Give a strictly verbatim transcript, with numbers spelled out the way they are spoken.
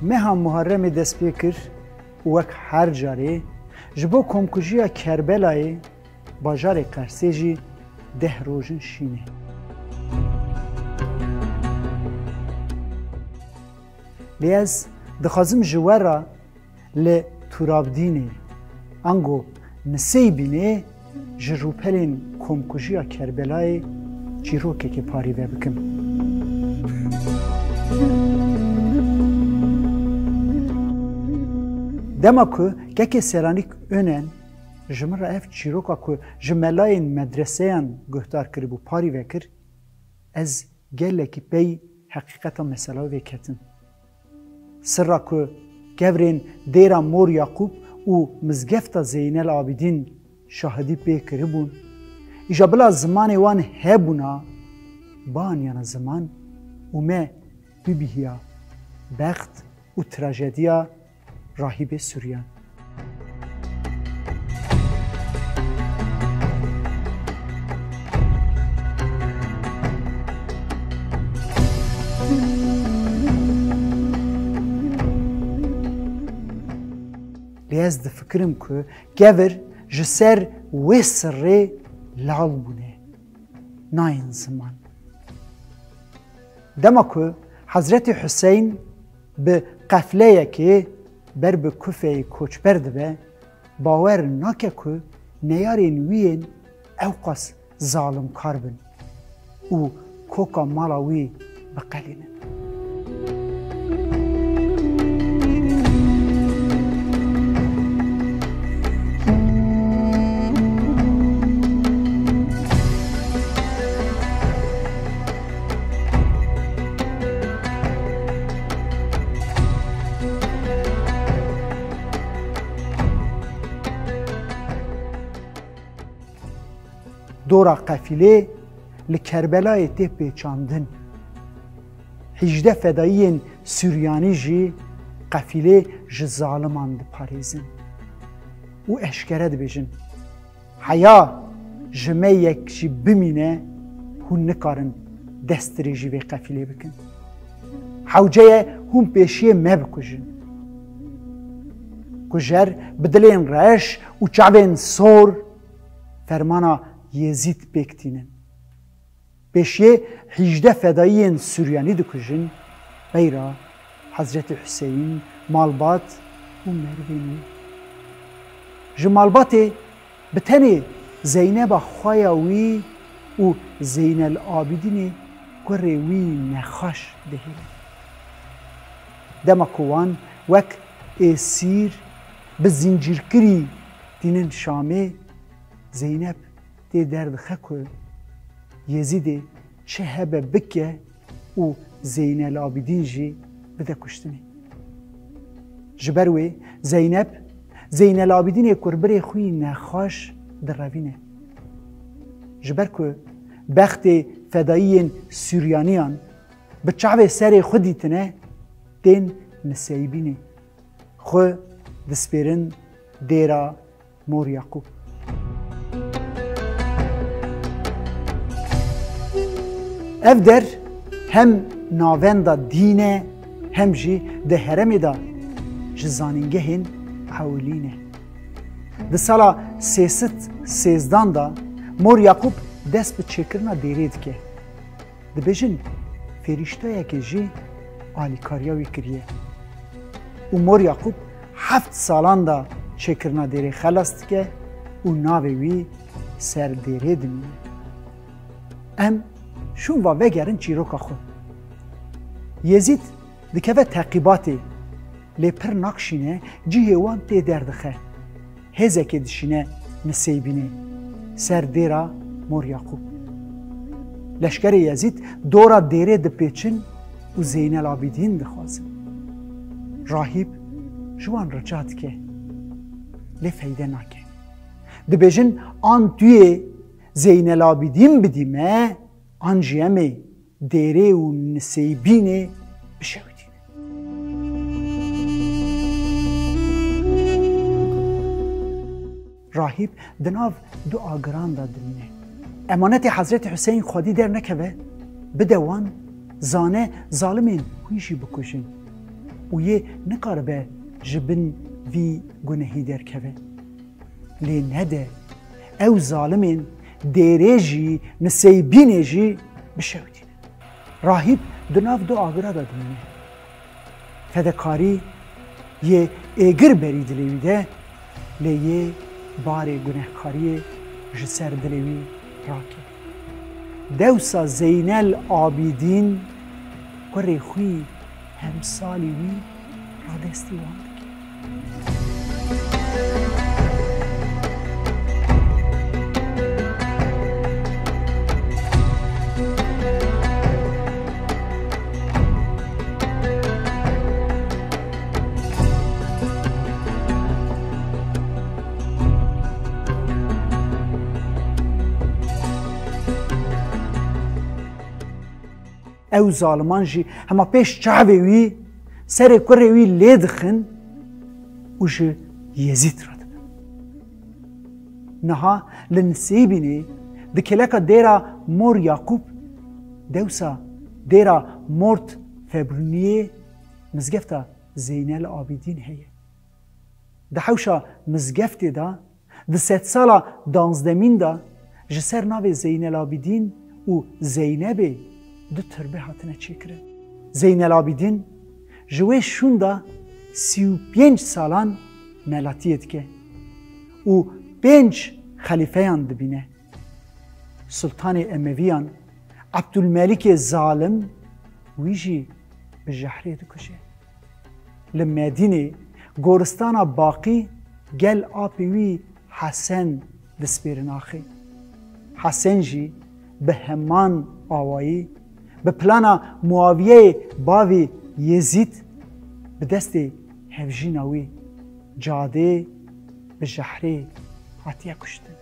Meha Muharremê dest pê kir û wek her carê ji bo komkujiya Kerbelayê bajarê Qersê jî deh rojin şînê. Lê ez dixwazim ji we re li Turabdînê, ango Niseybînê ji rûpelên komkujiya Kerbelayê çîrokekê parî ve bikim. Dema ku Kekê Selanik Önen ji min re ev çîroka ku ji melayên medreseyan guhdar kiribû parî vekir, ez gelekî pey heqîqeta mesela wê ketim. Sirra ku kevirên Dêra Mor Yaqûb û Mizgefta Zeynel Abidîn şahidî pê kiribûn, îja bila zimanê wan hebûna, bianiyana ziman û me bibîhiya bext û trajediya rahîbê Suryan. Lê ez difikirim ku kevir ji ser wê sirrê lal bûne, nayên ziman. Dema ku Hezretî Huseyn bi qefleyekê ber bi Kufeyê koçber dibe, bawer nake ku neyarên wî yên ewqas zalimkar bin û koka mala wî biqelînin. Dora qefîlê li Kerbelayê tê pêçandin. Hîjdeh fedayiyên Suryanî jî qefîlê ji zaliman diparêzin û eşkere dibêjin, heya ji me yek jî bimîne, hûn nikarin destdirêjî vê qefîlê bikin. Hewce ye hûn pêşiyê me bikujin. Kujer bi dilên reş û çavên sor fermana Yezîd pêk tînin. Pêşiyê hîjdeh fedayiyên Suryanî dikujin, beyra Hezretî Huseyîn, malbat û merivên wî. Ji malbatê bi tenê Zeyneba xweya wî û Zeynel Abidînê kurê wî nexweş dihêlin. Dema ku wan wek êsîr bi zincîrkirî tînin Şamê, Zeynep tê derdixe ku Yezîdê çi hebe bike û Zeynel Abidîn jî bide kuştinê. Ji ber wê Zeynep, Zeynel Abidînê kurbirê xwî nexweş direvîne. Ji ber ku bextê fedayiyên Suryaniyan bi çavê serê xwe dîtine, tên Niseybînê. Xwe dispêrin dêra Mor Yaqûb. Ev der hem navenda dîn e, hem jî di herêmê de ji zanîngehên ewilî ne. Di sala sê sed sêzdan de Mor Yaqûb dest bi çêkirina dêrê dike. Dibêjin, fêrîştayekê jî alîkariya wî kiriye. Û Mor Yaqûb heft salan de çêkirina dêrê xelas dike û navê wî ser dêrê dimîne. Em şûn va vegerin çîroka xwe. Yezîd dikeve teqîbatê, lê pir nakşîne, cihê wan tê derdixe. Hêzekê dişîne Niseybînê, ser dêra Mor Yaqûb. Leşkerê Yezîd dora dêrê dipêçin û Zeynel Abîdîn dixwazin. Rahîb ji wan rica dike, lê feyde nake. Dibêjin, an tu yê Zeynel Abîdîn bidî me, an jî em ê dêrê û Niseybînê bişewitîne. Rahîb di nav du agiran de dimîne. Emanetê Hezretî Huseyîn xwedî dernekeve, bide wan, zane zalimên wî jî bikujin û yê nikaribe ji bin vî gunehî derkeve. Lê nede ew zalimên dêrê jî, Niseybînê jî bişewitîne. Rahîb di nav du agira de dimîne. Fedekarî yê êgir berî dilê wî de, lê yê barê gunehkariyê ji ser dilê wî rake. Dewsa Zeynel Abîdîn kurê xwî, hemsalî wî, radestî wan dike. Ew zaliman jî hema pêş çavê wî serê kurê wî lê dixin û ji Yezîd re dibin. Niha li Nisêbînê di kêleka dêra Mor Yaqûb, dewsa dêra Mort Febrûniyê, mizgefta Zeynel Abîdîn heye. Di hewşa mizgeftê de, di sedsala danzdemîn de ji ser navê Zeynel Abîdîn û Zeynebê du tirbe hatine çêkirin. Zeynel Abîdîn ji wê şûn de sî û pênc salan melatiyê dike û pênc xelîfeyan dibîne. Sultanê Emeviyan Ebdulmelîkê zalim wî jî bi jehrê dikuje. Li Medînê goristana Baqî gel apê wî Hesen dispêrin axê. Hesen jî bi heman awayî, bi plana Muawiyeyê bavê Yezîd, bi destê hevjîna wî cadê bi jehrê hatiye kuştin.